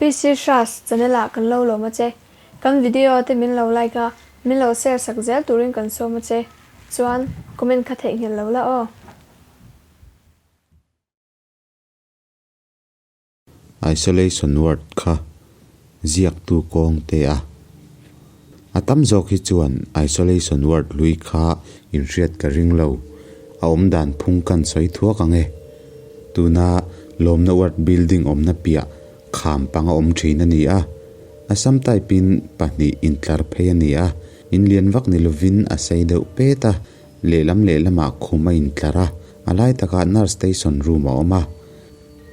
PC Hras channel ah kan lo lawm a che. Kan video te min lo like a, min lo share sak zel turin kan sawm a che. Chuan comment kha theihnghilh lo la aw. Isolation ward kha ziaktu kawng te a. A tam zawk hi chuan isolation ward hlui kha inhriat ka ring lo. A awm dan phung kan sawi thuak ang e. Tuna lawmna ward building awmna piah kham panga awm thin a ni a. Assam type in pahnih intlar phei a ni a. In lian vak ni lovin a sei deuh pet a. Lehlam lehlamah khum a intlar a. A lai takah nurse station room a awm a.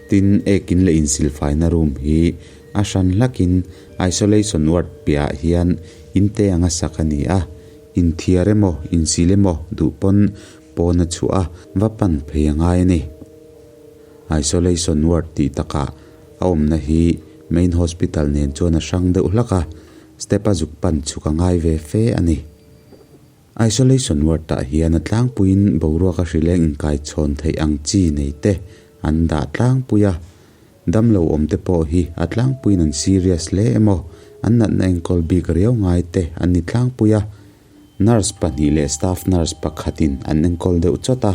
Tin, ekin leh insilfaina room hi a hran hlakin isolation ward piahah hian in te anga sak a ni a, inthiar emaw insil emaw duh pawn pawn a chhuah a, va pan phei a ngai a ni. Isolation ward tih takah a awmna hi main hospital nen chuan a hrang deuh hlak a, step a zuk pan chhuk a ngai ve fe a ni. Isolation ward-ah hian a tlangpuiin boruak a hrileng inkaichhawn theih ang chi nei te an dah tlangpui a. Damlo awm te pawh hi a tlangpuiin an serious hle emaw, an natna enkawl bik riau ngai te an ni tlangpui a. Nurse pahnih leh staff nurse pakhatin an enkawl deuh chawt a.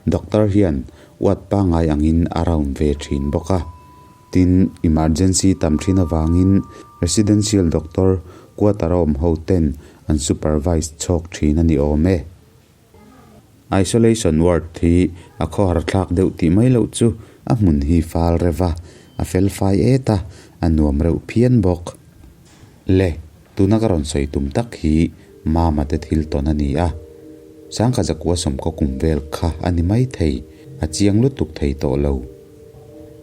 Doctor hian ward pangngai angin a round ve thin bawk a. Tin, emergency tam thin avangin residential doctor quarter a awm ho ten an supervise chhawk thin a ni awm e. Isolation ward hi a khawhar thlak deuh tih mai loh chu a hmun hi fal reuh a, a fel fai et a, a nuam reuh phian bawk. Le, tuna ka rawn sawi tum tak hi Mama te thil tawn a ni a, Sangkha zakua sawmkaw kum vel kha a ni maithei, a chiang lutuk thei tawh lo.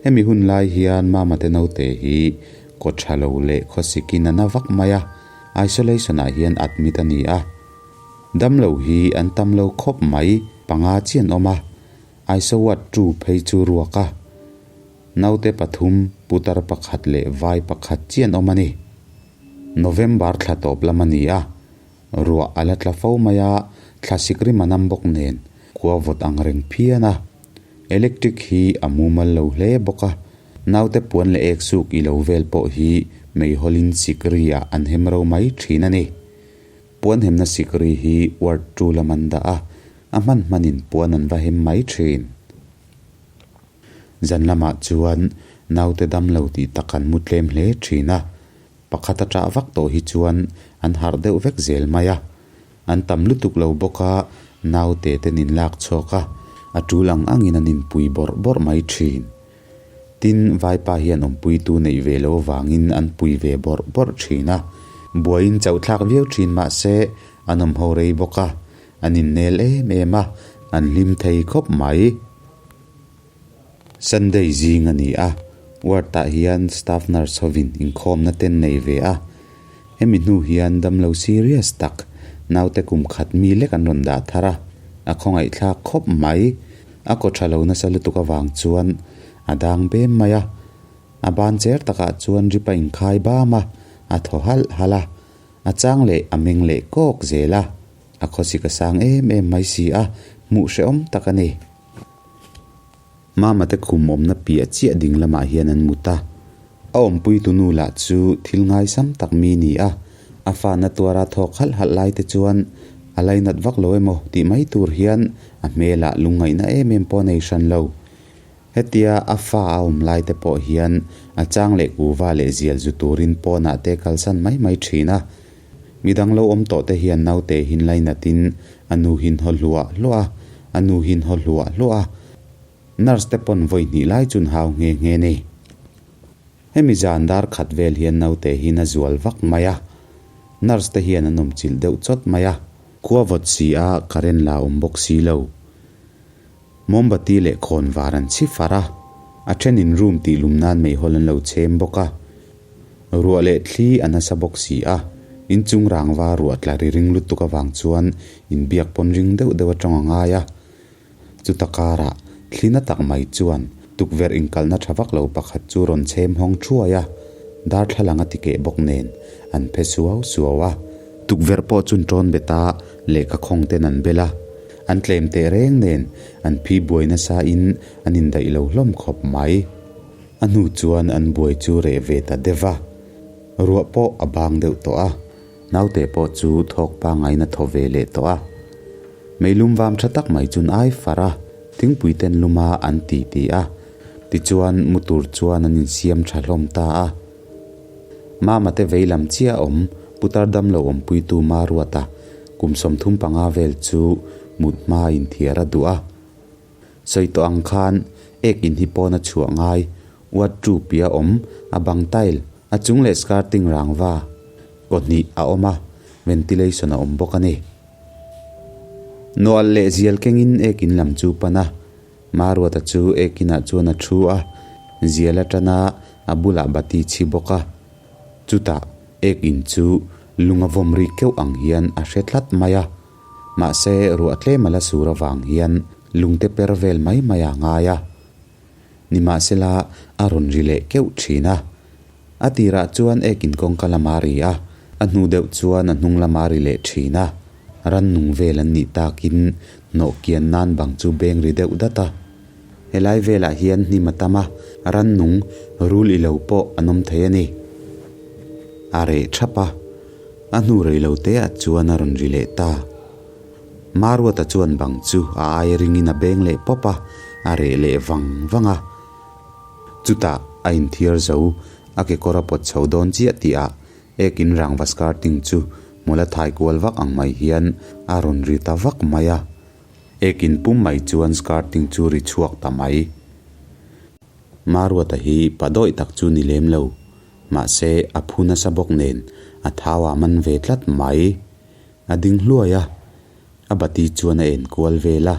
Hemi hun lai hian Mama te naute hi kaw tha lo leh khawsikin a na vak mai a, isolation ah hian admit a ni a. Damlo hi an tam lo khawp mai, panga chi an awm a, iso ward two phei chu ruak a. Naute pathum, putar pakhat leh vai pakhat chi an awm a ni. November thla tawp lam a ni a, ruah a la tla fo mai a, thlasik rim a nam bawk nen khua vawt ang reng phian a. Electric hi a mumal lo hle bawk a, naute puan leh ek suk i lo vel pawh hi meihawlin sikri ah an hem ro mai thin a ni. Puan hemna sikri hi ward two lam an dah a, a hman hmanin puan an va hem mai thin. Zan lamah chuan naute damlo tih tak an mu tlem hle thin a, pakhat a ṭah vak tawh hi chuan an harh deuh vek zel mai a. An tam lutuk lo bawk a, naute ten in lak chhuak a, a ṭul ang angin an inpui bawrh bawrh mai thin. Tin, vaipa hian awmpuitu neih ve lo avangin an pui ve bawrh bawrh thin a, buaiin chauhthlak viau thin mah se an awm ho rei bawk a, an innel em em a, an hlim thei khawp mai. Sunday zing a ni a, ward-ah hian staff nurse hovin inkhawmna ten nei ve a. Hemi hnu hian damlo serious tak, naute kum khat mi lek an rawn dah thar a, a khawngaihthlak khawp mai. A kaw tha lo nasa lutuk avang chuan a dang bem mai a, a ban cher takah chuan rip a inkhai bam a, a thaw halh halh a, a chang leh a meng leh kawk zel a, a khawsik a sang em em mai si a, hmuh hrehawm tak a ni. Mama te khum awmna piah chiah ding lamah hian an mut a. A awmpui tunu lah chu thil ngaisam tak mi ni a, a fa na tuara thawk halh halh lai te chuan a lainat vak lo emaw tih mai tur hian a hmelah lungngaihna em em pawh a nei hran lo. Hetia a fa a awm lai te pawh hian a chang leh kuva leh zial zu turin pawnah te kalsan mai mai thin a. Midang lo awm tawh te hian naute hin lainatin a nu hin haw hluah hluah a, a nu hin haw hluah hluah a. Nurse te pawn vawi hnih lai chun hau nghe nghe ni. Hemi zan dar khat vel hian naute hin a zual vak mai a. Nurse te hian an awm chilh deuh chawt mai a. Khua vawt si a current la awm bawk si lo. Mombati leh khawnvar an chhi far a, a thenin room tih lum nan meihawl an lo chhem bawk a. Ruah leh thli a nasa bawk si a, inchung rangva ruah tla ri ring lutuk avang chuan inbiak pawn ring deuh deuh atang a ngai a. Chuta karah thli na tak mai chuan tukverh inkalhna tha vak lo pakhat chu rawn chhem hawng thuai a, darthlalang a ti keh bawk nen an phe suau suau a. Tukverh pawh chun tawn bet a, lehkha khawng ten an bel a. An tlem teh reng nen an phi buai nasa in an indaih lo hlawm khawp mai. A hnu chuan an buai chu reh ve ta deuh va, ruah pawh a bang deuh tawh a. Naute pawh chu thawk pangaina thaw ve leh tawh a. Meilum vam tha tak mai chun ai far a, thingpui ten luma an ti ti a. Tichuan mu tur chuan an insiam tha hlawm ta a. Mama te vei lam chiah awm putar damlo awmpuitu Maruata kum 35 vel chu mut hma inthiar a duh a. Sawi tawh ang khan ek in hi pawn a chhuah ngai, ward two piah awm a bang tile, a chung leh skirting rangva kaw hnih a awm a, ventilation a awm bawk a ni. Nawalh leh zial kengin ek in lam chu pan a, Maruata chu ek inah chuan a thu a, zial atana a bulah bati chhi bawk a. Chutah ek in chu lung a vawm ri keuh ang hian a hre tlat mai a. Mahse, ruah tlem a la sur avang hian lungte per vel mai mai a ngai a. Nimahsela, a rawn ri leh keuh thin a. A tirah chuan ek in kawngka lama ri a, a hnu deuh chuan a hnung lama ri leh thin a. Rannung vel an nih takin hnawh kian nan bang chu beng ri deuh dat a. Helai velah hian hnim a tam a, rannung rul i lo pawh an awm thei a ni. A reh thap a. A hnu rei lo te ah chuan a rawn ri leh ta. Maruata chuan bang chu a ai ringin a beng leh pawp a, a reh leh vang vang a. Chutah a inthiar zo, a kekawr a pawt chho dawn chiah tih ah ek in rangva skirting chu hmul a thai kual vak ang mai hian a rawn ri ta vak mai a. Ek in pum mai chuan skirting chu ri chhuak ta mai. Maruata hi pa dawih tak chu ni lem lo. Mahse, a phu nasa bawk nen a thau a man ve tlat mai. A ding hluai a, a bati chuan a en kual vel a.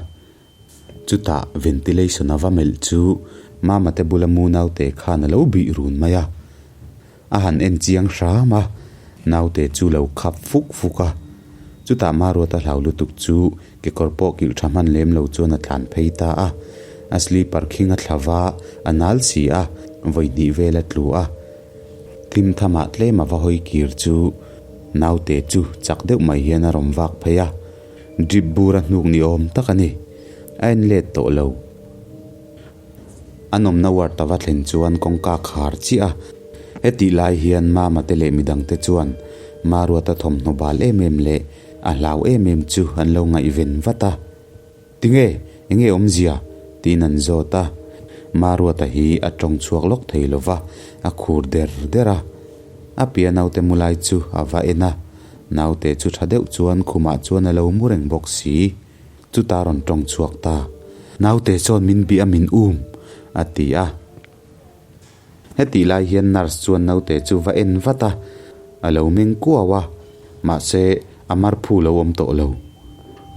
Chutah ventilation a va melh chu Mama te bula mu naute khan a lo bih run mai a. A han en chiang hram a, naute chu lo khap fuk fuk a. Chutah Maruata hlau lutuk chu kekawr pawh kilh tha hman lem lo chuan a tlan phei ta a. A slipper khing a thla va, a nal si a, vawi hnih vel a tlu a. Thim thamah tlem a va hawi kir chu naute chu chak deuh mai hian a rawn vak phei a. Drip bur a hnuk ni awm tak a ni. A en let tawh lo. A nawmna ward ta va thlen chuan kawngka khar chiah a. Hetih lai hian Mama te leh midangte chuan Maruata thawmhnaw bal em em leh a hlau em em chu an lo ngaihven vat a. Tinge? Enge awmzia? tiin an zawt a. Maruata hi a tawng chhuak lawk thei lo va, a khur der der a. A pia naute mu lai chu a va en a. Naute chu tha deuh chuan khumah chuan a lo mu reng bawk si. Chuta rawn tawng chhuak ta. Naute chuan min bih a min um, a ti a. Hetih lai hian nurse chuan naute chu va en vat a, a lo meng kuau a, mahse a mar phu lo awm tawh lo.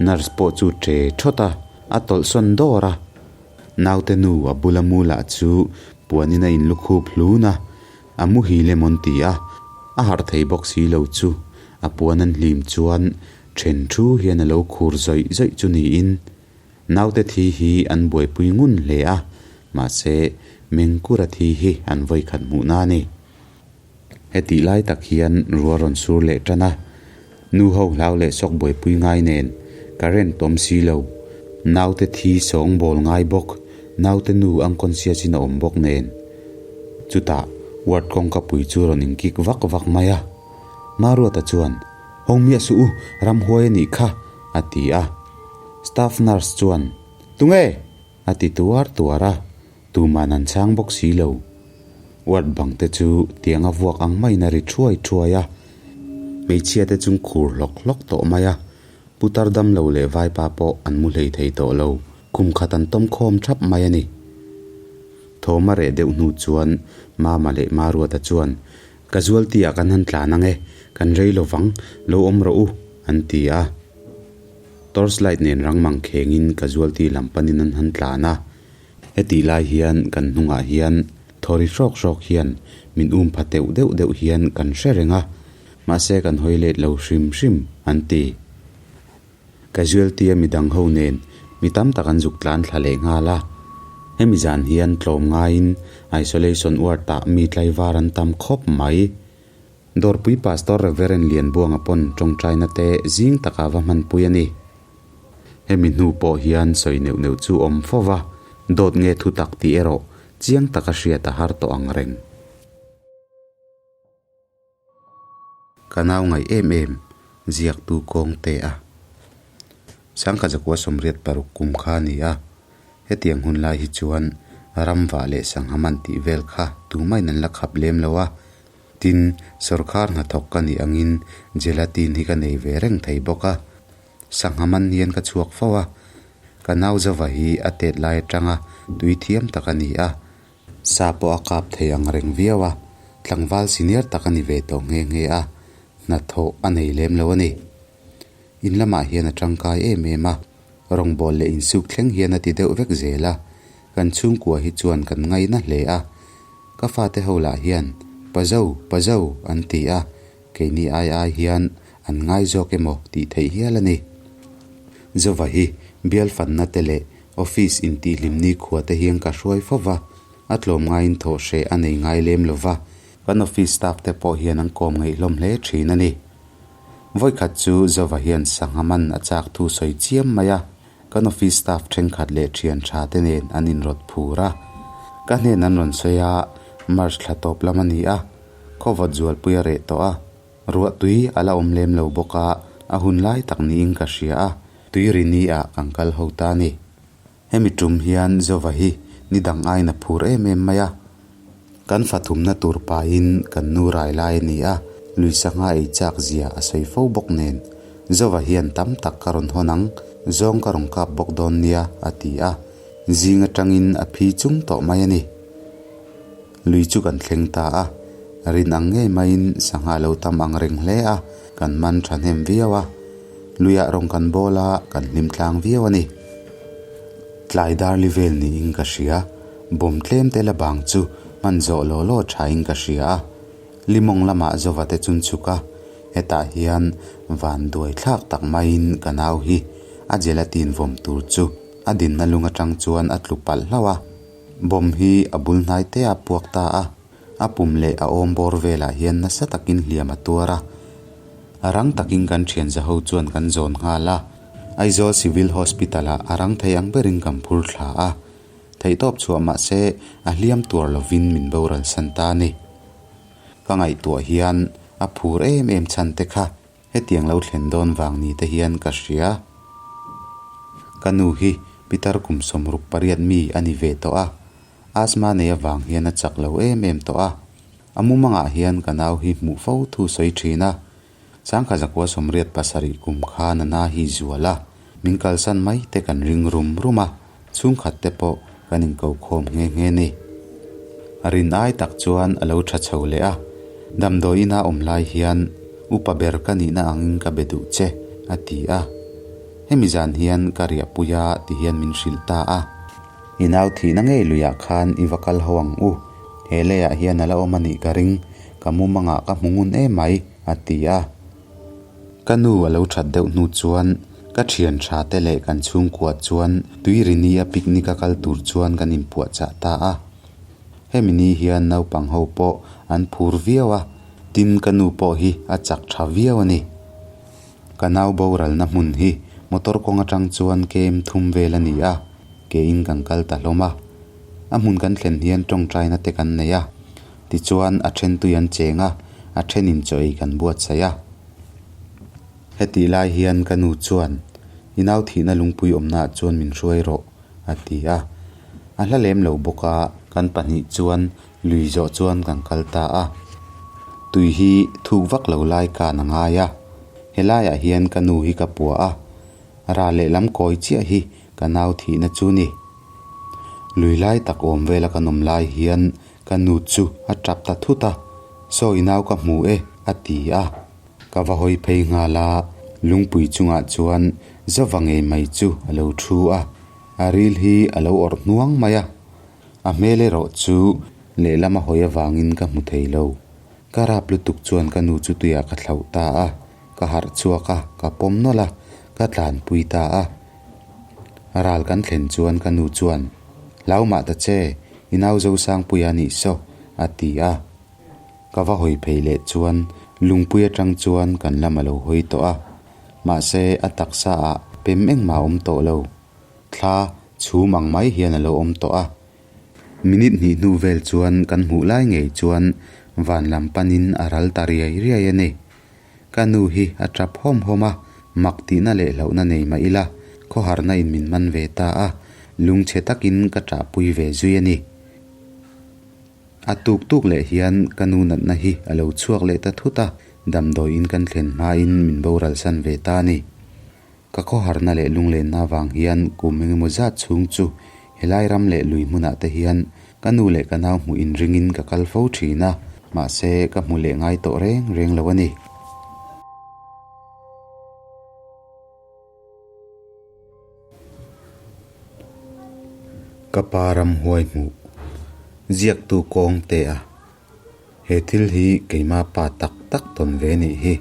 Nurse pawh chu ṭe ṭhawt a, a tawlhsawn dawr a. Naute nu a bula mu lah chu puanin a inlukhup hlun a, a muhil em awn ti a, a harh thei bawk si lo chu a puan an hlim chuan Then thu hian a lo khur zawih zawih chu niin, naute thi hi an buaipui ngun hle a, mahse Mengkura thi hi an vawikhat hmuhna a ni. Hetih lai tak hian rua rawn sur leh tan a, nu ho hlau leh sawk buaipui ngai nen current awm si lo, naute thi sawng bawl ngai bawk, naute nu unconscious in a awm bawk nen. Chutah ward kawngka pui chu rawn inkik vak vak mai a, Maruata chuan, Hawng miah suh u, ramhuai a nih kha, a ti a. Staff nurse chuan, Tunge? a ti tuar tuar a, tuman an chhang bawk si lo. Ward bang te chu tiang a vuak ang maiin a ri thuai thuai a, hmeichhia te chung khur hlawk hlawk tawh mai a, putar damlo leh vaipa pawh an mu hlei thei tawh lo, kum khat an tawm khawm thap mai a ni. Thawm a reh deuh hnu chuan Mama leh Maruata chuan Casualty ah kan han tlan ang e, kan rei lo vang, lo awm rawh u, an ti a. Torch light nen rang mang khengin casualty lam panin an han tlan a. Hetih lai hian kan hnungah hian thawri hrawk hrawk hian min um pha teuh deuh deuh hian kan hre reng a, mahse kan hawi let lo hrim hrim, an ti. Casualty a midang ho nen mi tam tak an zuk tlan thla leh nghal a. Hemi zan hian tlawm ngaiin isolation ward ah mi tlaivar an tam khawp mai. Dawrpui Pastor Reverend Lianbuanga pawn tawngtaina te zing taka va hmanpui a ni. Hemi hnu pawh hian sawi neuh neuh chu awm fo va, dawt nge thu tak tih erawh. chiang taka hriat a har tawh ang reng. Ka nau ngaih em em ziaktu kawng te a. Sangkhat zakua 86 kum kha a ni a, hetiang hun lai hi chuan ramvah leh sangha man tih vel kha tumahin an la khap lem lo a, tin, sawrkhar hnathawk ka nih angin gelatin hi ka nei ve reng thei bawk a. Sangha man hian ka chhuak fo a, ka nau zova hi a tet lai atanga tui thiam tak a ni a, sa pawh a kap thei ang reng viau a, tlangval senior tak a ni ve tawh nghe nghe a, hnathawh a nei lem lo a ni. In lamah hian a tangkai em em a, rawngbâwl leh insuk thleng hian a ti deuh vek zel a, kan chhungkua hi chuan kan ngaina hle a, ka fate ho lah hian Pazo, Pazo an ti a, Keini ai ai hian an ngai zawk emaw tih theih hial a ni. Zova hi bial fanna te leh office intihhlim nikhua te hian ka hruai fo va, a tlawm ngaiin thawh hreh a nei ngai lem lo va, kan office staff te pawh hian an kawm ngeih hlawm hle thin a ni. Vawikhat chu Zova hian sangha man a chak thu sawi chiam mai a, kan office staff thenkhat leh thian tha te nen an inrawt phur a. Ka hnen an rawn sawi a, March thla tawp lam a ni a, Khawvawt zualpui a reh tawh a, ruah tui a la awm lem lo bawk a, a hun lai tak niin ka hria a, tui ri ni ah kan kal ho ta a ni. Hemi tum hian Zova hi ni dang aiin a phur em em mai a, kan fathumna tur pahin kan nu rai lai a ni a, lui sangha ei chak zia a sawi fo bawk nen, Zova hian tam tak ka rawn hawn ang, zawng ka rawn kap bawk dawn nia a ti a, zing atangin a phi chung tawh mai a ni. Lui chu kan thleng ta a, rin ang ngei maiin sangha lo tam ang reng hle a, kan man thahnem viau a. Luiah rawng kan bawl a, kan hlim tlang viau a ni. Tlai darli vel niin ka hria, bawm tlem te la bang chu hman zawh law law thain ka hria a. Limawng lamah Zova te chun chhuk a, hetah hian van duai thlak tak maiin ka nau hi a gelatin vawm tur chu a dinna lung atang chuan a tlu palh hlauh a. Bomb hi a bul hnai te a puak ta a, a pum leh a awm bawr velah hian nasa takin hliam a tuar a. A rang takin kan thian za ho chuan kan zawn nghal a, Aizawl Civil Hospital ah a rang thei ang berin kan phur thla a. Theihtawp chhuah mah se a hliam tuar lovin min boral san ta a ni. Ka ngaihtuah hian a phur em em chhan te kha Hetiang lo thlen dawn vang ni te hian ka hria. Ka nu hi pitar kum 68 mi a ni ve tawh a, asthma nei avang hian a chak lo em em tawh a. A mumangah hian ka nau hi hmuh fo thu sawi thin a. 1987 kum khan a na hi zual a, min kalsan mai te kan ring rum rum a, chhungkhat te pawh kan inko khawm nghe nghe ni. A rin ai tak chuan a lo tha chho leh a, damdawi ina awm lai hian upa ber ka nihna angin ka be duh che, a ti a. Hemi zan hian ka riahpui a ti hian min hrilh ta a. I nau thihna ngei luiah khan i va kal ho ang u, he leiah hian a la awm a nih ka ring, ka mumangah ka hmu ngun em mai, a ti a. Ka nu a lo that deuh hnu chuan ka thian tha te leh kan chhungkua chuan Tuirini a picnic a kal tur chuan kan inpuahchah ta a. Hemi ni hian naupang ho pawh an phur viau a, tin ka nu pawh hi a chak tha viau a ni. Ka nau boralna hmun hi motor kawng atang chuan kem thum vel a ni a, kein kan kal ta hlawm a. A hmun kan thlen hian tawngtaina te kan nei a. Tichuan a then tui an cheng a, a thenin chaw ei kan buatsaih a. Hetih lai hian ka nu chuan, I nau thihna lungpui awmnaah chuan min hruai rawh, a ti a. A hla lem lo bawk a, kan pahnih chuan lui zawh chuan kan kal ta a. Tui hi thuk vak lo lai kan a ngai a. Helaiah hian ka nu hi ka pua a, ral lehlam kawi chiah hi ka nau thihna chu ni. Lui lai tak awm vela kan awm lai hian Ka nu chu a tap ta thut a, Saw i nau ka hmu e, a ti a. Ka va hawi phei nghal a, lungpui chungah chuan zova ngei mai chu a lo thu a, a ril hi a lo awrh hnuang mai a. A hmel erawh chu lehlam a hawi avangin ka hmu thei lo. Ka rap lutuk chuan ka nu chu tuiah ka thlauh ta a, ka harh chhuak a, ka pawm nawlh a, ka tlanpui ta a. Ral kan thlen chuan ka nu chuan, Hlau mah ta che, i nau Zosangpuia nih saw, a ti a. Ka va hawi phei leh chuan lungpui atang chuan kan lam a lo hawi tawh a. Mahse a taksa ah pem engmah a awm tawh lo. Thla chhum ang mai hian a lo awm tawh a. Minute hnih hnu vel chuan kan hmuh lai ngei chuan van lam panin a ral ta riai riai a ni. Ka nu hi a tap hawm hawm a, mak tihna leh hlauhna nei mah ila, khawharna in min man ve ta a, lungchhe takin ka ṭahpui ve zui a ni. A tuk tuk leh hian ka nu natna hi a lo chhuak leh ta thut a, damdawiin kan thlen hmain min boralsan ve ta a ni. Ka khawharna leh lunglenna avang hian kum engemaw zat chhung chu helai ram leh lui hmunah te hian ka nu leh ka nau hmuh inringin ka kal fo thin a, mahse ka hmu leh ngai tawh reng reng lo a ni. Ka pa ramhuai hmuh ziaktu kawng te a. He thil hi keima pa tak tak tawn ve nih hi.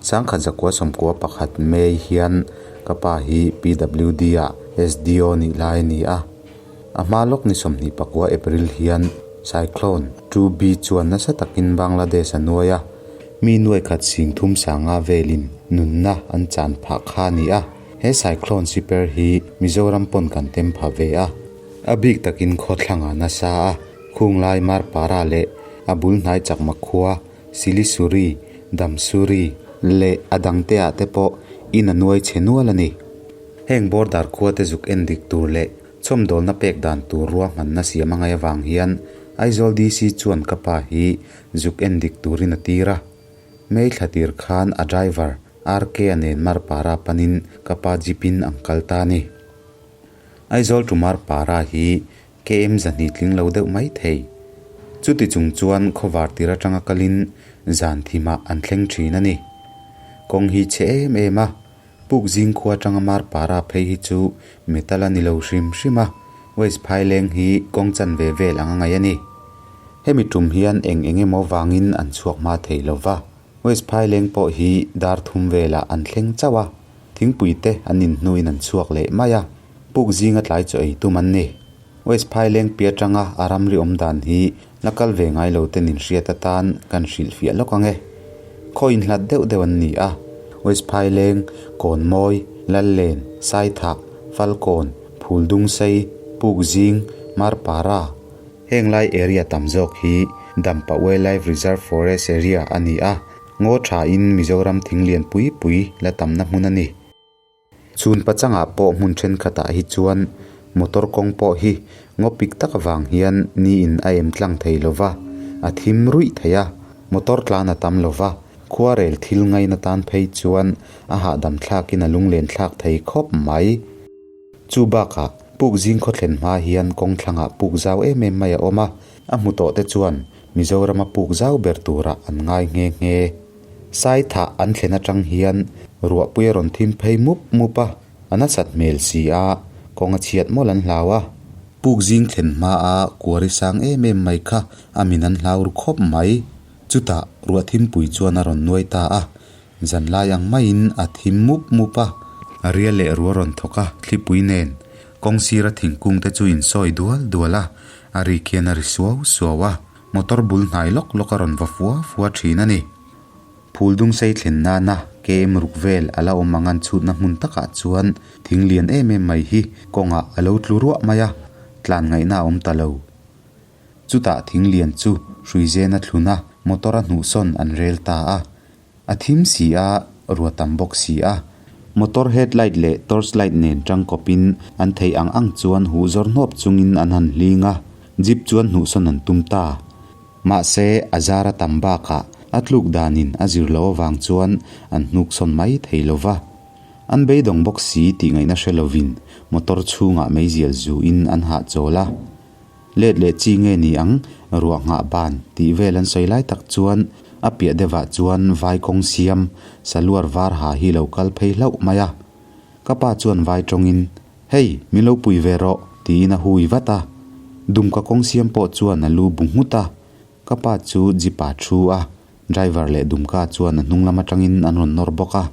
Sangkhat zakua sawmkua pakhat May hian ka pa hi PWD ah SDO nih lai a ni a. A hma lawk ni 24 April hian Cyclone 2B chuan nasa takin Bangladesh a nuai a, mi nuai khat sing thum sanga velin nunna an chan phah kha a ni a. He Cyclone siper hi Mizoram pawn kan tem pha ve a. A bik takin khawthlangah nasa a. Khunglai Marpara leh a bul hnai chakma khua Silisuri, Damsuri leh a dangte ah te pawh in a nuai chhe nual a ni. Heng border khua te zuk en dik tur leh chhawmdawlna pek dan tur ruahmanna siam a ngaih avang hian Aizawl DC chuan ka pa hi zuk en dik turin a tir a. May thla tir khan a driver RK a nen Marpara panin ka pa jeep in an kal ta a ni. Aizawl to Marpara hi KM zahnih tling lo deuh mai thei. Chuti chung chuan khawvar tir atanga kalin zan thimah an thleng thin a ni. Kawng hi chhe em em a, puk zing khua atanga Marpara phei hi chu metal a ni lo hrim hrim a, West Phaileng hi kawng chanve vel ang a ngaih a ni. Hemi tum hian eng eng emaw vangin an chhuak hma thei lo va, West Phaileng pawh hi dar thum velah an thleng chauh a, thingpui te an inhnuin an chhuak leh mai a. Puk zinga tlai chaw ei tum an ni. West Phaileng pi atanga a ramri awm dan hi la kal ve ngai lo ten inhriat atan kan hrilhfiah lawk ang e. Khaw inhlat deuh deuh an ni a, West Phaileng, Kawnmawi, Lallen, Saithah, Falkawn, Phuldungsei, Pukzing, Marpara, Heng lai area tam zawk hi Dampa Wildlife Reserve Forest Area a ni a, ngaw thain Mizoram thing lian pui pui la tamna hmun a ni. Chhun pachangah pawh hmun thenkhatah hi chuan motor kawng pawh hi ngaw pik tak avang hian niin a em tlang thei lo va, a thim ruih thei a, motor tlan a tam lo va, khuarel thil ngaina tan phei chuan a hahdam thlakin a lunglen thlak thei khawp mai. Chu bakah puk zing khaw thlen hma hian kawng thlangah puk zau em em mai a awm a, a hmu tawh te chuan Mizorama puk zau ber turah an ngai nghe nghe. Saithah an thlen atang hian ruahpui a rawn thim phei mup mup a, a nasat hmel si a, kawng a chhiat mawlh an hlau a. Puk zing thlen hmaa kuari sang em em mai kha a min an hlau ru khawp mai. Chutah ruah thimpui chuan a rawn nuai ta a, zanlai ang maiin a thim mup mup a. A rial leh ruah rawn thawk a, thlipui nen kawng sira thingkung te chu insawi dual dual a, a rik hian a ri suau suau a. Motor bul hnai lawk lawk a rawn va fua fua thin a ni. Phul dung sei thlen nana KM ruk vel a la awm ang an chhutna hmun takah chuan thing lian em em mai hi kawngah a lo tlu ruah mai a, tlan ngaihna a awm ta lo. Chutah thing lian chu hrui zen a thlun a, motor a hnuhsawn an rel ta a. A thim si a, rua tam bawk si a. Motor headlight leh torch light nen tangkawpin an theih ang ang chuan huh zawr hnawp chungin an han hling a, jeep chuan hnuhsawn an tum ta. Mahse, a zar a tam bakah a tluk danin a zir loh avang chuan an hnuksawn mai thei lo va. An beidawng bawk si tih ngaihna hre lovin motor chhungah meizial zuin an hahchawl a. Let leh chi nge ni ang, ruah nghah ban tih vel an sawi lai tak chuan a piah deuhah chuan vai kawng siam saluar var ha hi lo kal phei hlauh mai a. Ka pa chuan vai tawngin, Hei, min lo pui ve rawh, tiin a hui vat a. Dumka kawng siam pawh chuan a lu bu nghut a. Ka pa chu jeep ah thu a, driver leh Dumka chuan a hnung lam atangin an rawn nawr bawk a.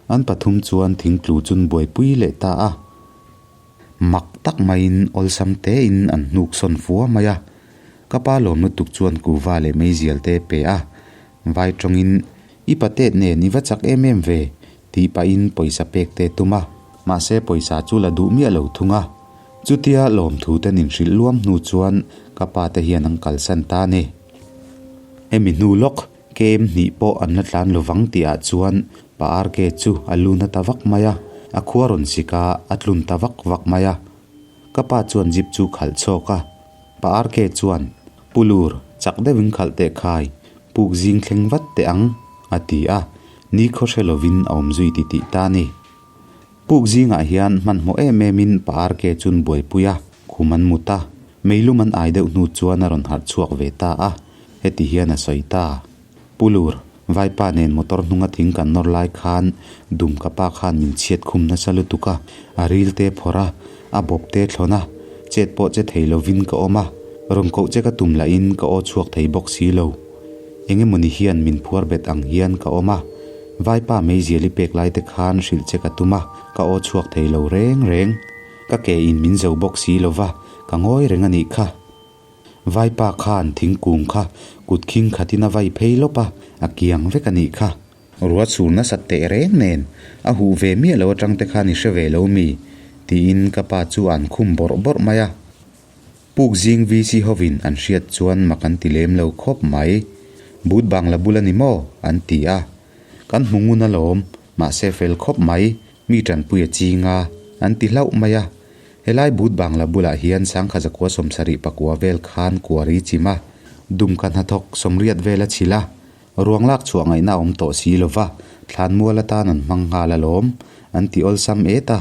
An pathum chuan thingtlu chun buaipui leh ta a. Mak tak maiin awlsam tein an hnuk sawn fua mai a. Ka pa lawm lutuk chuan kuhva leh meizial te pe a. Vai tawngin, I patet nen i va chak em em ve, tih pahin pawisa pek te tum a. Mahse pawisa chu la duh miah lo thung a. Chutia lawmthu te nin hrilh luam hnu chuan ka pa te hian an kalsan ta a ni. Hemi hnu lawk kem hnih pawh an la tlan lovang tih ah chuan pa RK chu a lu na ta vak mai a, a khua rawn sik a, a tlun ta vak vak mai a. Ka pa chuan jeep chu khalh chhawk a, pa RK chuan, Pu Lur, chak deuhin khalh teh khai, puk zing thleng vat teh ang, a ti a, nikhaw hre lovin a awm zui titih ta a ni. Puk zingah hian hmanhmawh em emin pa RK chun buaipui a, khum an mut a, meilum an ai deuh hnu chuan a rawn harh chhuak ve ta a, heti hian a sawi ta. Pu Lur, Vaipa nen motor hnunga thing kan nawr lai khan dum ka pa khan min chhiat khum nasa lutuk a, a ril te phawrh a, a bawp te thlawn a, chet pawh che thei lovin ka awm a, rawn koh che ka tum lahin ka aw chhuak thei bawk si lo. Engemawni hian min phuar bet ang hian ka awm a, Vaipa meizial i pek lai te khan hrilh che ka tum a, ka aw chhuak thei lo reng reng. Ka ke in min zo bawk si lo va, ka ngawi reng a nih kha. Vaipa khan thingkung kha kut khing khatin a vai phei lawp a, a kiang vek a nih kha. Ruah chhur nasat teh reng nen, a huh ve miah lo atang te khan i hre ve lo mi? tiin ka pa chu an khum bawrh bawrh mai a. Puk zing VC hovin an hriat chuan mak an ti lem lo khawp mai. But bangla bul a ni maw? an ti a. Kan hmu ngun alawm, mahse fel khawp mai, mi tanpui a ching a, an ti hlauh mai a. Helai but bangla bulah hian sangkha zakua sawmsarih pakua vel khan kuari chim a, dumka hnathawk sawmriat vel a chhilh a, ruang lak chhuah ngaihna a awm tawh si lova, thlanmual atan an hmang nghal alawm, an ti awlsam et a.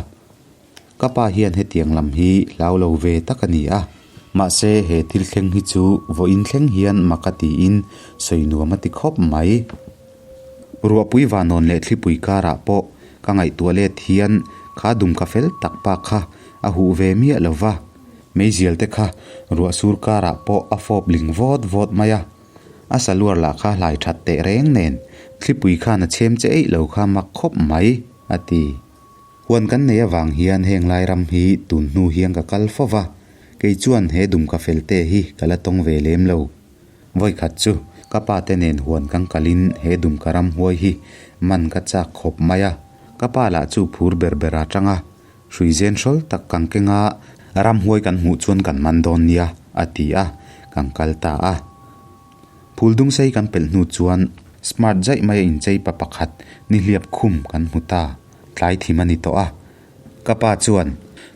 Ka pa hian hetiang lam hi hlau lo ve tak a ni a, mahse he thil thleng hi chu vawiin thleng hian mak a tiin sawi nuam a ti khawp mai. Ruahpui vanawn leh thlipui karah pawh ka ngaihtuah let hian kha dum ka fel tak pa kha a huh ve miah lo va, meizial te kha ruah sur karah pawh a fawp ling vawt vawt mai a, a saluar lah kha hlai that teh reng nen thlipui khan a chhem che eih lo kha mak khawp mai, a ti. Huan kan nei avang hian heng lai ram hi tun hnu hian ka kal fo va, kei chuan he dum ka fel te hi ka la tawng ve lem lo. Vawikhat chu ka pa te nen huan kan kalin he dum ka ram huai hi man ka chak khawp mai a, ka pa lah chu phur ber ber a tang a, hrui zen hrawl tak kan keng a, ram huai kan hmuh chuan kan man dawn nia a ti a, kan kal ta a. Phul dung sei kan pelh hnu chuan smart zaih mai a inchei pa pakhat nihliap khum kan hmu ta. Tlai thim a ni tawh a. Ka pa chuan,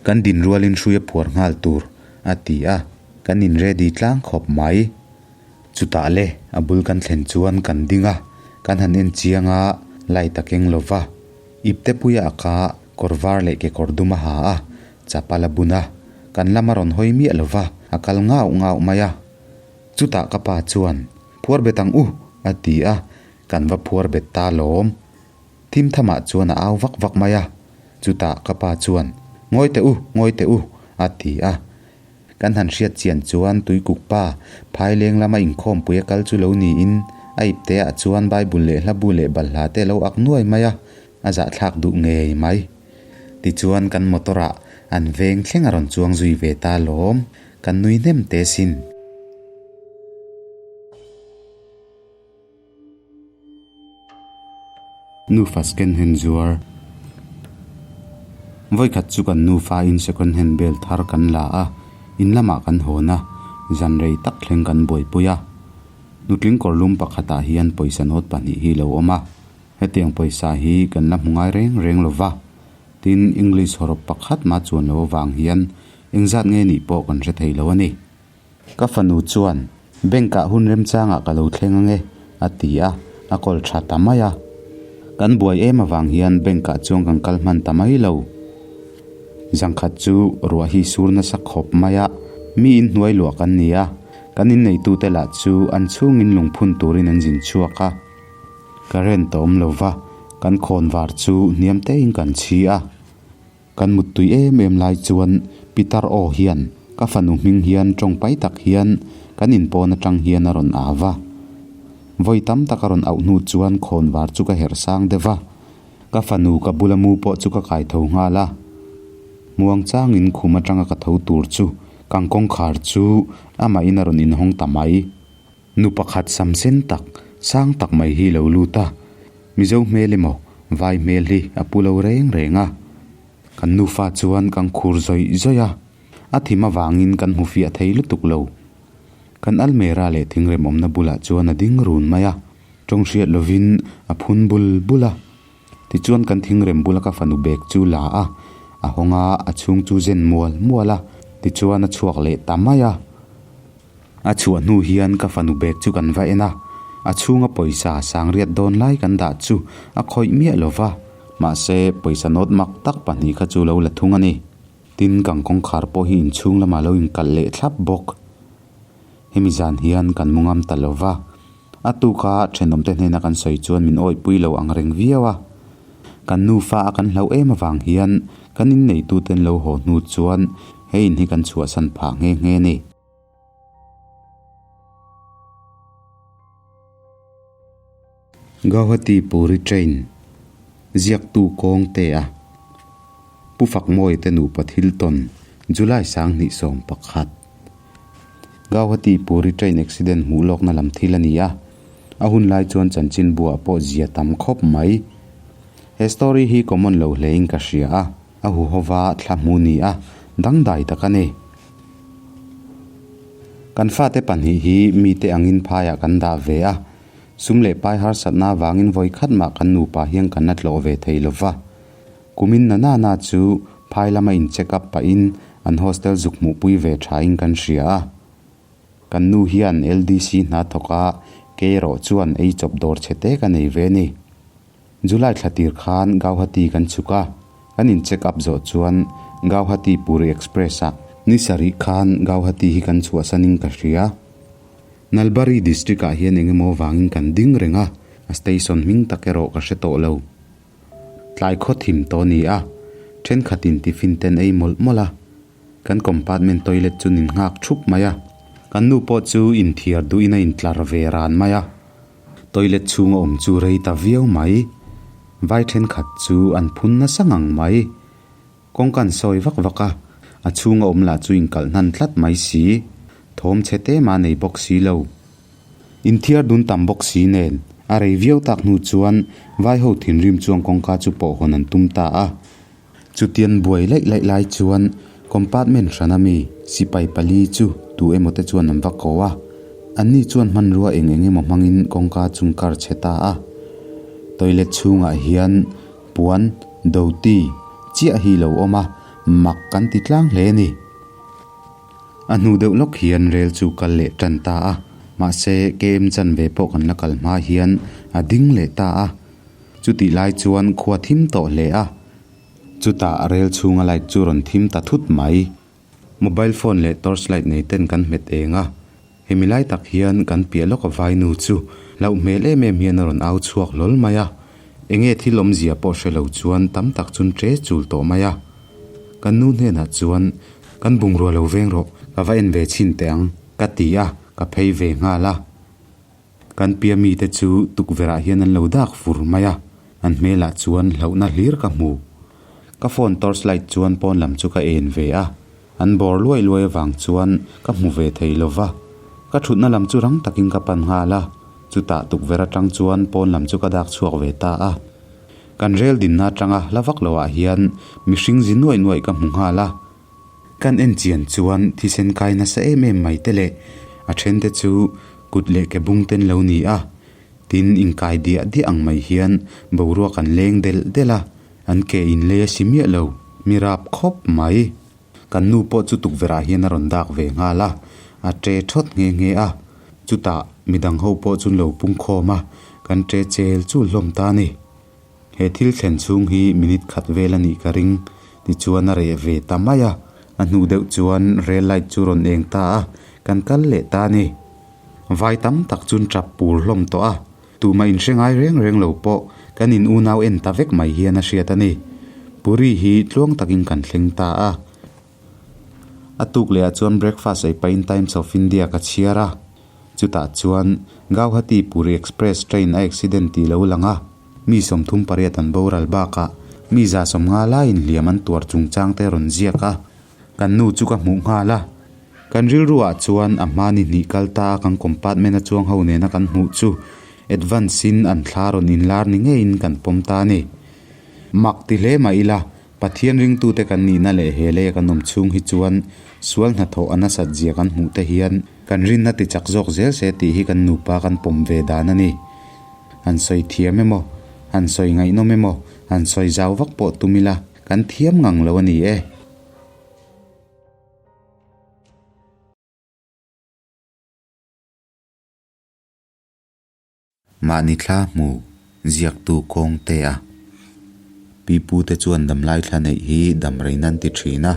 Kan din rualin hrui a phuar nghal tur, a ti a. Kan in ready tlang khawp mai. Chutah le, a bul kan thlen chuan kan ding a, kan han en chiang a, light a keng lo va. Ipte puia a ka kawr var leh kekawr dum a ha a, chapal a bun a. Kan lam a rawn hawi miah lo va, a kal ngauh ngauh mai a. Chutah ka pa chuan, Phuar bet ang u, a ti a, kan va phuar bet ta lawm. Thim thamah chuan a au vak vak mai a, chutah ka pa chuan, Ngawi teh u, ngawi teh u, a ti a. Kan han hriat chian chuan Tuikuk pa Phaileng lama inkhawmpui a kal chu lo niin a ipte ah chuan Bible leh hlabu leh balhla te a lo ak nuai mai a, a zahthlak duh ngei mai. Tichuan kan motor ah an veng thleng a rawn chuang zui ve ta lawm, kan nui hnem te sin. Nufa second hand zuar Vawikhat chu kan nufa in second hand bel thar kan la a, in lamah kan hawn a, zan rei tak thleng kan buaipui a. Nutling kawr lum pakhatah hian pawisa note pahnih hi lo awm a, hetiang pawisa hi kan la hmu ngai reng reng lo va, tin English hawrawp pakhat mah chuan lo avang hian engzat nge nih pawh kan hre thei lo a ni. Ka fanu chuan, Bank-ah hun remchangah ka lo thleng ange, a ti a, a kawl tha ta mai a. Kan buai em avang hian bank-ah chuan kan kal hman ta mai lo. Zangkhat chu ruah hi sur nasa khawp mai a, mi inhnuai luah kan ni a, kan inneitute lah chu an chhungin lungphun turin an zin chhuak a. Current a awm lo va, kan khawnvar chu hniam tein kan chhi a. Kan muttui em em lai chuan Pitar aw hian ka fanu hming hian tawng pai tak hian kan inpawn atang hian a rawn au va. Vawi tam tak a rawn auh hnu chuan khawnvar chu ka herh sang deuh va. Ka fanu ka bula mu pawh chu ka kai tho nghal a. Muang changin khum atanga ka tho tur chu kang kawngkhar chu amahin a rawn inhawng ta mai. Nu pakhat sam sen tak, sang tak mai hi lo lut a, Mizo hmel emaw vai hmel hi a pu lo reng reng a. Kan nufa chuan kan khur zawih zawih a. A thim avangin kan hmu fiah thei lutuk lo. Kan almera leh thingrem awmna bulah chuan a ding run mai a, tawng hriat lovin a phun bul bul a. Tichuan kan thingrem bula ka fanu bag chu la a, a hawng a, a chhung chu zen mual mual a, tichuan a chhuak leh ta mai a. A chhuah hnu hian ka fanu bag chu kan va en a, a chhunga pawisa sangriat dawn lai kan dah chu a khawih miah lo va, mahse pawisa note mak tak pahnih kha chu lo la thung a ni. Tin, kan kawngkhar pawh hi inchhung lamah lo inkalh leh thlap bawk. Hemi zan hian kan mu ngam ta lo va, a tuka thenawmte hnena kan sawi chuan min awihpui lo ang reng viau a. Kan nufa a kan hlauh em avang hian kan inneituten lo haw hnu chuan he in hi kan chhuahsan phah nghe nghe a ni. Gauhati Puri Train ziaktu kawng te a Pu Fakmawi te nupa thil tawn July 2011 Gauhati Puri Train accident hmuh lawkna lam thil a ni a, a hun lai chuan chanchin buah pawh zia tam khawp mai. He story hi common lo hlein ka hria a, a huhova thla hmu ni a, dangdai tak a ni. Kan fate pahnih hi mite angin phaiah kan dah ve a, sum leh pai harsatna avangin vawi khat mah kan nupa hian kan la tlawh ve thei lo va. Kumin na na na chu phai lama in check up pahin an hostel zuk hmuhpui ve thain kan hria a. Kan nu hian LDC hna thawk a, kei erawh chuan ei chawp dawr chhe te ka nei ve a ni. July thla tir khan Gauhati kan chhuk a, kan in check up zawh chuan Gauhati Puri Express ah ni sarih khan Gauhati hi kan chhuahsan in ka hria. Nalbari district ah hian eng emaw vangin kan ding reng a, a station hming tak erawh ka hre tawh lo. Tlai khaw thim tawh a ni a, thenkhat in tiffin ten ei mawlh mawlh a, kan compartment toilet chu nin nghak thup mai a, kan nu pawh chu inthiar duhin a intlar ve ran mai a. Toilet chhunga awm chu rei ta viau mai. Vai thenkhat chu an phun nasa ngang mai. Kawngka an sawi vak vak a, a chhunga awm lah chu inkalh hnan tlat mai si. Thawm chhe te mah nei bawk si lo. Inthiar dun tam bawk si nen, a rei viau tak hnu chuan vai ho thinrim chuan kawngka chu pawh hawn an tum ta a. Chutian buai laih laih lai chuan compartment hran ami sipai pali chu tu emaw te chuan an va ko a, anni chuan hmanrua eng eng emaw hmangin kawngka chung kar chhe ta a. Toilet chhungah hian puan, dhoti, chiah hi lo awm a, mak kan ti tlang hle a ni. A hnu deuh lawk hian rel chu kal leh tan ta a, mahse KM chanve pawh kan la kal hma hian a ding leh ta a. Chutih lai chuan khua thim tawh hle a, chutah rel chhunga light chu rawn thim ta thut mai. Mobile phone leh torch light nei ten kan hmet eng a, hemi lai tak hian kan piah lawk a vainu chu hlauh hmel em em hian a rawn au chhuak hlawl mai a, enge thil awmzia pawh hre lo chuan tam tak chun ṭe chul tawh mai a. Kan nu hnenah chuan, Kan bungrua lo veng rawh, ka va en ve chhin teh ang, ka ti a, ka phei ve nghal a. Kan pia mite chu tukverh ah hian an lo dak fur mai a, an hmelah chuan hlauhna hlir ka hmu. Ka phone torch light chuan pawn lam chu ka en ve a, an bawr luai luai avang chuan ka hmu ve thei lo va. Ka thutna lam chu rang takin ka pan nghal a, chutah tukverh atang chuan pawn lam chu ka dak chhuak ve ta a. Kan rel dinna atanga hla vak lo ah hian mihring zi nuaih nuaih ka hmu nghal a. Kan en chian chuan thisen kai nasa em em mai te leh a then te chu kut leh ke bung ten lo ni a, tin inkai diah diah ang mai hian boruak an leng delh delh a, an ke in lei a si miah lo, mi rap khawp mai. Kan nu pawh chu tukverh ah hian a rawn dak ve nghal a, a tre thawt nghe nghe a, chutah midang ho pawh chu an lo pung khawm a, kan tre chel chul hlawm ta a ni. He thil thlen chhung hi minute khat vel a nih ka ring, tichuan a reh ve ta mai a. A hnu deuh chuan rail light chu rawn eng ta a, kan kal leh ta a ni. Vai tam tak chuan tap pur hlawm tawh a, tumah inhre ngai reng reng lo pawh kan in unau en ta vek mai hian a hriat a ni. Puri hi tluang takin kan thleng ta a. A tuk leh ah chuan breakfast ei pahin Times of India ka chhiar a, chutah chuan Gauhati Puri Express train a accident tih lo lang a. Mi 38 an boral bakah mi 150 laiin hliam an tuar chungchang te rawn ziak a, kan nu chu ka hmuh nghal a. Kan rilru ah chuan a hma ni hnih kal ta a kan compartment a chuang ho nena kan hmuh chu advance in an thla rawn inlar ni ngeiin kan pawm ta a ni. Mak ti hle mah ila. Pathian ringtute kan nihna leh he leia kan awm chhung hi chuan sual hnathawh a nasat zia kan hmuh te hian kan rinna ti chak zawk zel se tih hi kan nupa kan pawm ve dan a ni. Han sawi thiam emaw, han sawi ngaihnawm emaw, han sawi zau vak pawh tum ila kan thiam ngang lo a ni e. Mahni thla hmu ziaktu kawng te a. Pipute chuan damlai thla neih hi damrei nan ti thin a.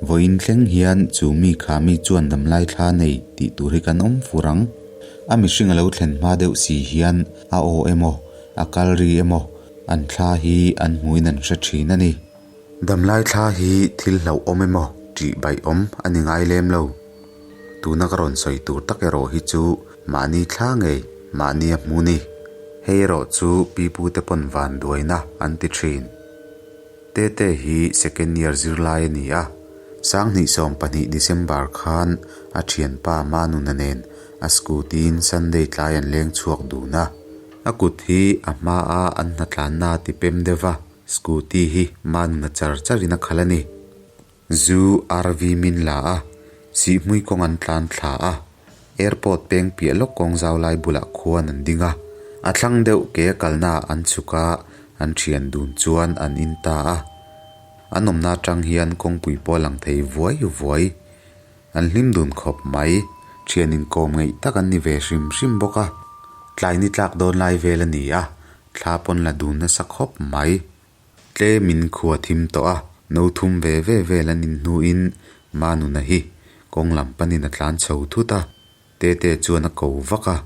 Vawiin thleng hian chu mi kha mi chuan damlai thla nei tih tur hi kan awm fur ang. A mihring a lo thlen hma deuh si hian a aw emaw, a kal ri emaw an thla hi an hmuin an hre thin a ni. Damlai thla hi thil hlauhawm emaw tih baihawm a ni ngai lem lo. Tuna ka rawn sawi tur tak erawh hi chu mahni thla ngei, mahni a hmu ni. Hei erawh chu pipute pawn van duaina an ti thin. Tete hi second year zirlai a ni a, Sanghnih 12 December khan a thianpa Manuna nen a scooty-in Sunday tlai an leng chhuak dun a. A kut hi a hmaa an hnatlanna a ti pem deuh va, scooty hi Manuna char charin a khalh a ni. Zu RV min la a, Sihhmui kawng an tlan thla a, Airport peng piah lawk kawng zau lai bulah khuan an ding a, a thlang deuh ke a kalna ah an chhuk a, an thian dun chuan an in ta a. An awmna atang hian kawngpui pawh a lang thei vuai vuai. An hlim dun khawp mai, thian inkawm ngeih tak an ni ve hrim hrim bawk a. Tlai ni tlak dawn lai vel a ni a, thla pawn la dun nasa khawp mai. Tlemin khua thim tawh a, no thum ve ve vel an inhnuin Manuna hi kawng lam panin a tlan chho thut a, Tete chuan a ko vak a.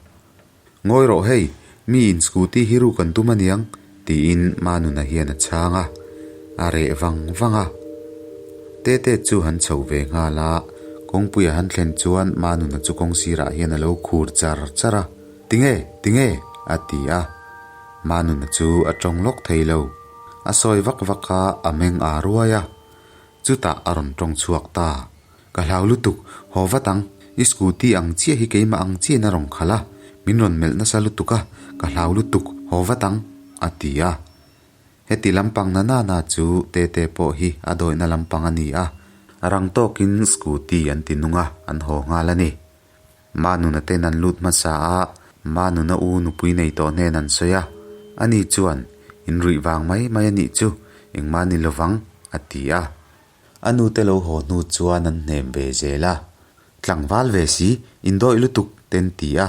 Ngawi rawh hei, mi in scooty hi ruk an tum aniang, tiin Manuna hian a chhang a, a reh vang vang a. Tete chu han chho ve nghal a, kawngpuia han thlen chuan Manuna chu kawng sirah hian a lo khur char char a, Tinge? Tinge? a ti a. Manuna chu a tawng lawk thei lo. A sawi vak vak a, a meng aa ruai a. Chutah a rawn tawng chhuak ta. Ka hlau lutuk, haw vat ang, i scooty ang chiah hi keimah ang chiahin a rawn khalh a, min rawn melh nasa lutuk a, ka hlau lutuk, haw vat ang, a ti a. Heti lampang na nana chu Tete pawh hi a dawihna lampang a ni a, rang tawkin scooty an ti nung a, an haw nghal a ni. Manuna ten an lut hmasa a, Manuna u nupui nei tawh hnen an sawi a. Ani chuan, In ruih vang mai mai a nih chu, engmah ni lovang, a ti a. A nute lo haw hnu chuan an hnem ve zel a. Tlangval ve si, indawih lutuk, ten ti a.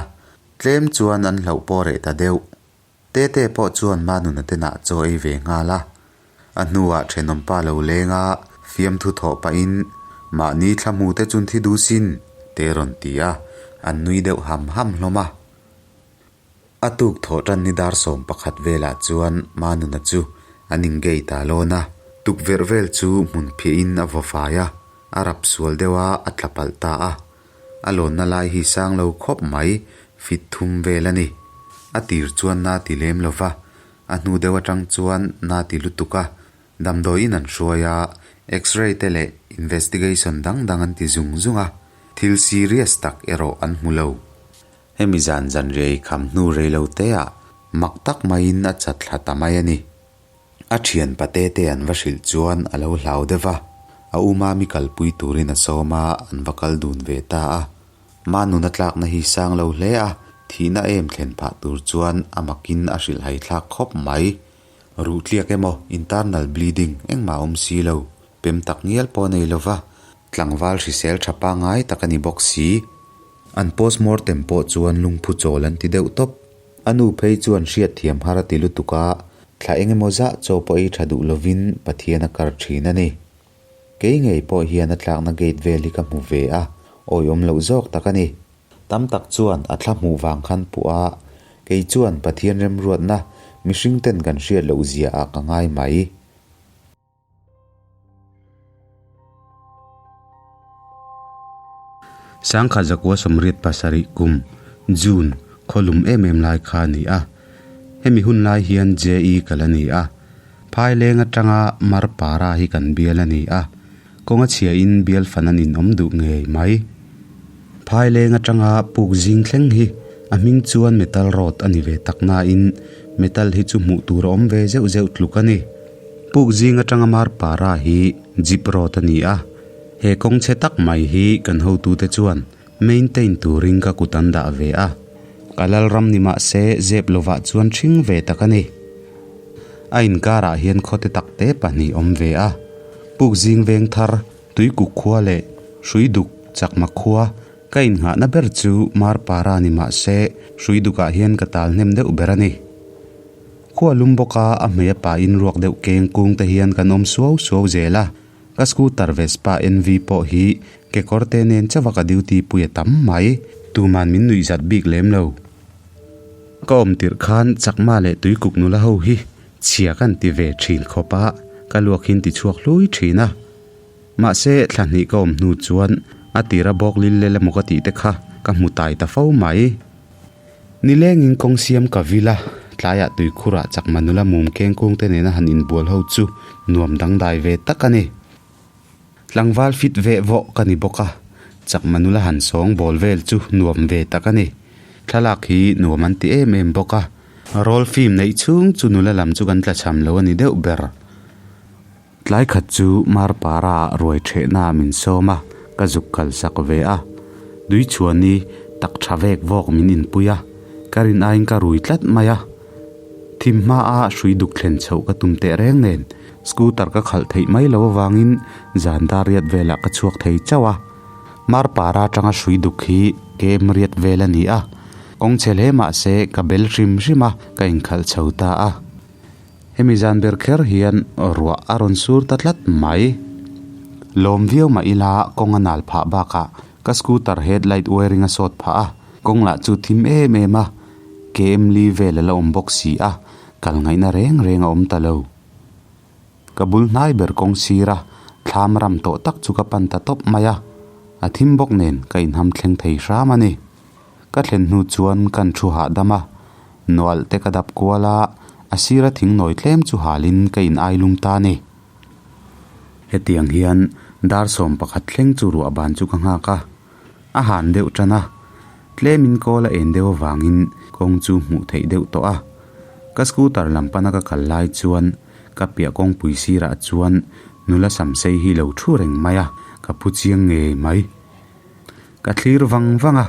Tlem chuan an hlauh pawh reh ta deuh. Tete pawh chuan Manuna te nah chaw ei ve nghal a. A hnuah thenawmpa lo leng a, fiamthu thawh pahin, Mahni thla hmu te chun thi duh sin, te rawn ti a, an nui deuh ham ham hlawm a. A tuk thawh tan ni dar 11 velah chuan Manuna chu an ingate a lawn a, tukverh vel chu hmun phiahin a vaw fai a, a rap sual deuh a, a tla palh ta a. A lawnna lai hi sang lo khawp mai, fit thum vel a ni. A tir chuan na ti lem lo va, a hnu deuh atang chuan na ti lutuk a, damdawiin an hruai a, X-ray te leh investigation dang dang an ti zung zung a, thil serious tak erawh an hmu lo. Hemi zan zanriai kham hnu rei lo te ah mak tak maiin a chat thla ta mai a ni. A thian pate te an va hrilh chuan a lo hlau deuh va, a u Mami kalpui turin a sawm a, an va kal dun ve ta a. Manuna tlakna hi sang lo hle a, thihna em thlen phah tur chuan a makin a hrilhhai thlak khawp mai. Ruh tliak emaw, internal bleeding engmah a awm si lo, pem tak ngial pawh a nei lo va, tlangval hrisel tha pangngai tak a ni bawk si. An postmortem pawh chuan lungphu chawl an ti deuh tawp. A nu phei chuan hriatthiam har a ti lutuk a, thla eng emaw zah chaw pawh ei tha duh lovin Pathian a kar thin a ni. Kei ngei pawh hian a tlakna gate vel hi ka hmu ve a, awiawm loh zawk tak a ni. Tam tak chuan a thla hmuh vang khan puh a, kei chuan Pathian remruatna mihring ten kan hriat loh zia ah ka ngai mai. Sangkhat zakua 87 kum, June, khawlum em em lai kha a ni a. Hemi hun lai hian JE kal a ni a. Phaileng atanga Marpara hi kan bial a ni a. Kawnga chhiain bial fan an inawm duh ngei mai. Phaileng atanga puk zing thleng hi a hming chuan metal road a ni ve tak nain metal hi chu hmuh tur a awm ve zeuh zeuh tluk a ni. Puk zing atanga Marpara hi jeep road a ni a, he kawng chhe tak mai hi kan hotute chuan maintain turin ka kut an dah ve a, ka lalram ni mah se zep lovah chuan ṭhing ve tak a ni. A inkarah hian khawte takte pahnih awm ve a, puk zing veng thar Tuikuk khua leh Hruiduk Chakma khua ka innghahna ber chu Marpara ni mah se Hruidukah hian ka tal hnem deuh ber a ni. Khua lum bawka a hmei a pain ruak deuh keng kung te hian kan awm suau suau zel a, ka scooter Vespa NV pawh hi kekawr te nen chauha ka duty pui a tam mai, tuman min nuih zat bik lem lo. Ka awm tirh khan Chakma leh Tuikuk nula ho hi chhia kan ti ve thin khawp a, ka luak hin ti chhuak hlui thin a. Mahse, thla hnih ka awm hnu chuan a tira bawk lil lel emaw ka tih te kha ka hmu tai ta fo mai. Nilengin kawng siam ka vil a, tlaiah tuikhurah chakma nula mum keng kung te nena han inbual ho chu nuam dangdai ve tak a ni. Tlangval fit veh vawh ka ni bawk a, chakma nula han sawng bawl vel chu nuam ve tak a ni. Thlalak hi nuam an ti em em bawk a, rawl fim neih chhung chu nula lam chu kan tlachham lo a ni deuh ber. Tlai khat chu Marpara ah ruai thehna min sawm a, ka zuk kal sak ve a. Duichhuani tak tha vek vawk min inpui a, ka rin aiin ka rui tlat mai a. Thim hma a hrui duk thlen chhoh ka tum teh reng nen, scooter ka khalh theih mai lo avangin zan dar riat velah ka chhuak thei chauh a. Marpara atanga hrui duk hi kem riat vel a ni a, kawng chhe hle mah se ka bel hrim hrim a, ka inkhalh chho ta a. Hemi zan ber kher hian ruah a rawn sur ta tlat mai. Lawm viau mah ila kawng a nal phah bakah ka scooter headlight wiring a sawt phah a, kawng lah chu thim em em a, KM li vel a la awm bawk si a, kal ngaihna reng reng a awm ta lo. Ka bul hnai ber kawng sir a, thlam ram tawh tak chu ka pan ta tawp mai a, a thim bawk nen ka inham thleng thei hram a ni. Ka thlen hnu chuan kan thu hahdam a, nualh te ka dap kual a, a sira thing nawi tlem chu halin ka in ai lum ta a ni. Hetiang hian dar 11 thleng chu ruah ban chu ka nghak a, a han deuh tan a, tlemin kawl a en deuh avangin kawng chu hmuh theih deuh tawh a. Ka scooter lam pana ka kal lai chuan ka piah kawngpui sirah chuan nula samsei hi lo thu reng mai a, ka phu chiang ngei mai. Ka thlir vang vang a,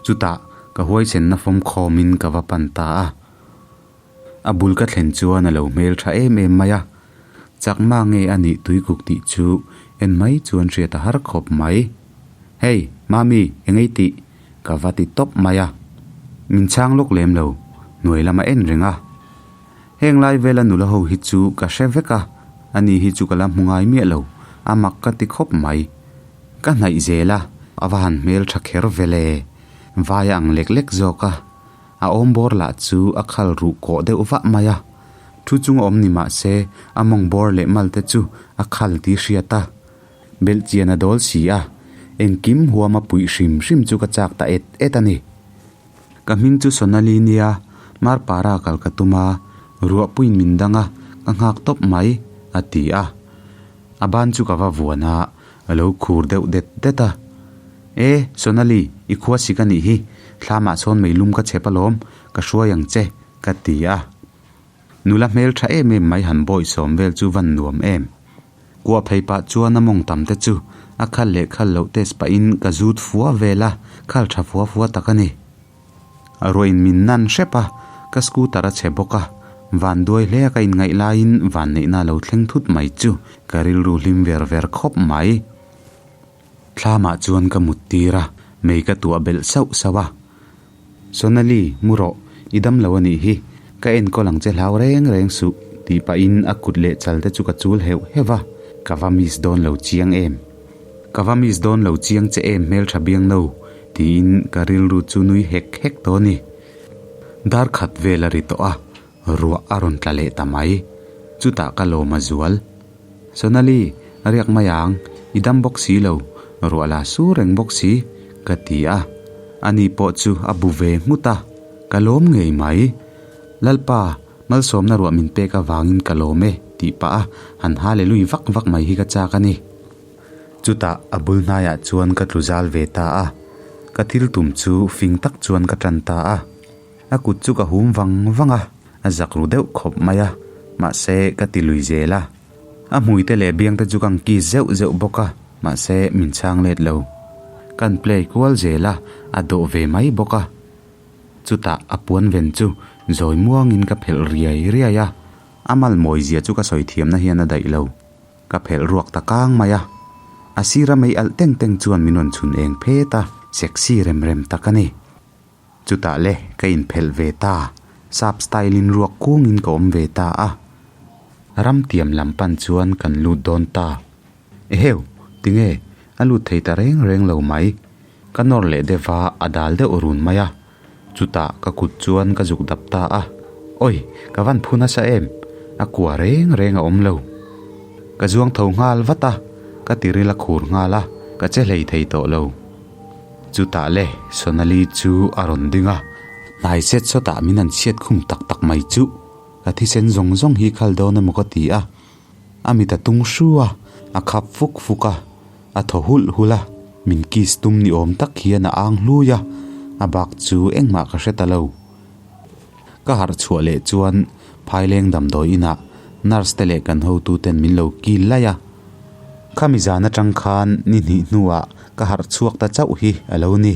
chutah ka huaichenna fawm khawmin ka va pan ta a. A bul ka thlen chuan a lo hmel tha em em mai a, chakma nge a nih tuikuk tih chu en mai chuan hriat a har khawp mai. Hey, Mami, engei tih? Ka va ti tawp mai a. Min chhang lawk lem lo, hnuai lam a en reng a. Heng lai vela nula ho hi chu ka hre vek a, ani hi chu ka la hmu ngai miah lo, a mak ka ti khawp mai. Ka hnaih zel a, a va han hmel tha kher vel e. Vai a ang lek lek zawk a, a awm bawr lah chu a khal ruh kawh deuh vah mai a. Thu chung a awm ni mah se, a mawng bawr leh mal te chu a khal tih hriat a. Belh chian a dawl si a, engkim huam a puih hrim hrim chu ka chak ta et et a ni. Ka hming chu Sonali nia, Marpara kal ka tum a, ruahpuiin min dang a, ka nghak tawp mai, a ti a. A ban chu ka va vuan a, a lo khur deuh det det a. E, Sonali, i khua sik a nih hi, thlamah sawn meilum ka chhep alawm, ka hruai ang che, ka ti a. Nula hmel tha em em mai han bawi sawm vel chu van nuam em. Kuah phei pah chuan a mawng tam te chu a khal leh khal loh test pahin ka zut fua vel a, khal tha fua fua tak a ni. A ruahin min nan hrep a, ka scooter a chhe bawk a, van duai hle a ka inngaih laiin van neihna a lo thleng thut mai chu ka rilru hlim ver ver khawp mai. Thlamah chuan ka mut tir a, mei ka tuah belh sauh sauh a. Sonali, mu rawh, i dam lo a nih hi, ka enkawl ang che hlau reng reng suh, tih pahin a kut leh chal te chu ka chul heuh heuh a, ka va miss dawn lo chiang em. Ka va miss dawn lo chiang che em hmeltha biang no, tiin ka rilru chu nui hek hek tawh a ni. Dar khat vel a ri tawh a, ruah a rawn tla leh ta mai. Chutah ka lawm a zual. Sonali, a riak mai ang, i dam bawk si lo, ruah la sur reng bawk si, ka ti a. Ani pawh chu a bu ve nghut a, ka lawm ngei mai. Lalpa, malsawmna ruah min pek avangin ka lawm e, tih pah a, han hallelui vak vak mai hi ka chak a ni. Chutah a bul hnaiah chuan ka tlu zal ve ta a, ka thil tum chu fing tak chuan ka tan ta a. A kut chu ka hum vang vang a, a zak ru deuh khawp mai a, mahse ka ti lui zel a. A hmui te leh biang te chu ka ang kiss zeuh zeuh bawk a, mahse min chhang let lo. Kan play kual zel a, a dawh ve mai bawk a. Chutah a puan ven chu zawi muangin ka phelh riai riai a, a mal mawi zia chu ka sawi thiamna hian a daih lo. Ka phelh ruak ta kang mai a, a sira mei alh teng teng chuan min rawn chhun eng phet a, sexy rem rem tak a ni. Chutah le ka inphelh ve ta, sap style in ruak kungin ka awm ve ta a. Ramtiam lam pan chuan kan lut dawn ta. Eheu, tinge a lut thei ta reng reng lo mai. Ka nawr leh deuh a, a dal deuh run mai a. Chutah ka kut chuan ka zuk dap ta a, Awi, ka van phu nasa em? A kua reng reng a awm lo. Ka zuang tho nghal vat a, ka tiril a khur nghal a, ka che hlei thei tawh lo. Chutah le, Sonali chu a rawn ding a, hnai set sawtah min han chhiat khum tak tak mai chuh, ka thisen zawng zawng hi khal dawn emaw ka ti a. A mit a tung hru a, a khap fuk fuk a, a thaw hulh hulh a, min kiss tum ni awm tak hian a ang hlui a, a bak chu engmah ka hre ta lo. Ka harh chhuah leh chuan Phaileng damdawi inah nurse te leh kan hotu ten min lo kil laih a. Khami zan atang khan ni hnih hnuah ka harh chhuak ta chauh hi a lo ni.